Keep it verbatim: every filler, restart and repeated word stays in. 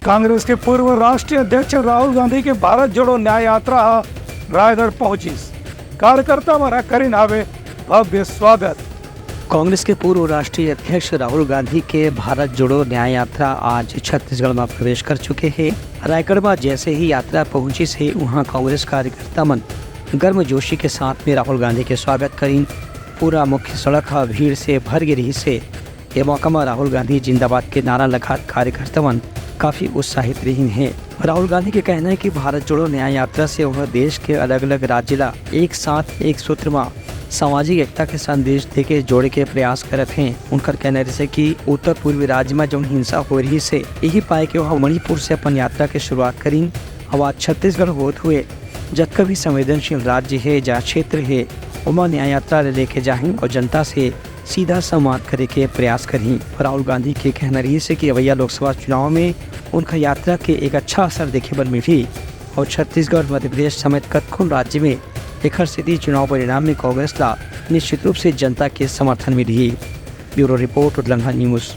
कांग्रेस के पूर्व राष्ट्रीय अध्यक्ष राहुल गांधी के भारत जोड़ो न्याय यात्रा ह रायगढ़ पहुंचिस। कार्यकर्ता मन ह करिन हावे भव्य स्वागत। कांग्रेस के पूर्व राष्ट्रीय अध्यक्ष राहुल गांधी के भारत जोड़ो न्याय यात्रा आज छत्तीसगढ़ म प्रवेश कर चुके हे। रायगढ़ म जैसे ही यात्रा पहुंचिस हे, उहां कांग्रेस कार्यकर्ता मन गर्मजोशी के साथ में राहुल गांधी के स्वागत करिन। पूरा मुख्य सड़क ह भीड़ से भर गे रिहिस हे। ये मौका म राहुल गांधी जिंदाबाद के नारा लगात कार्यकर्ता मन काफी उत्साहित रहिन हे। राहुल गांधी के कहना है कि भारत जोड़ो न्याय यात्रा से वह देश के अलग-अलग राज्य ला एक साथ एक सूत्र म सामाजिक एकता के संदेश देके जोड़े के प्रयास करत हें। उनकर कहना रिहिस हे कि उत्तर पूर्वी राज्य म जउन हिंसा हो रिहिस हे, यही पाय के वह मणिपुर से अपन यात्रा के शुरुआत करिन। अब आज छत्तीसगढ़ होत हुए जतका भी संवेदनशील राज्य हे, जहाँ क्षेत्र हे, ओमा न्याय यात्रा ले लेके जाही और जनता से सीधा संवाद करे के प्रयास करही। राहुल गांधी के कहना रिहिस हे कि अवइया लोकसभा चुनाव में उनका यात्रा के एक अच्छा असर देखे बर मिलही और छत्तीसगढ़, मध्य प्रदेश समेत कतकोन राज्य में एखर सेती चुनाव परिणाम में कांग्रेस ला निश्चित रूप से जनता के समर्थन मिलही। Bureau report, Utlangha news.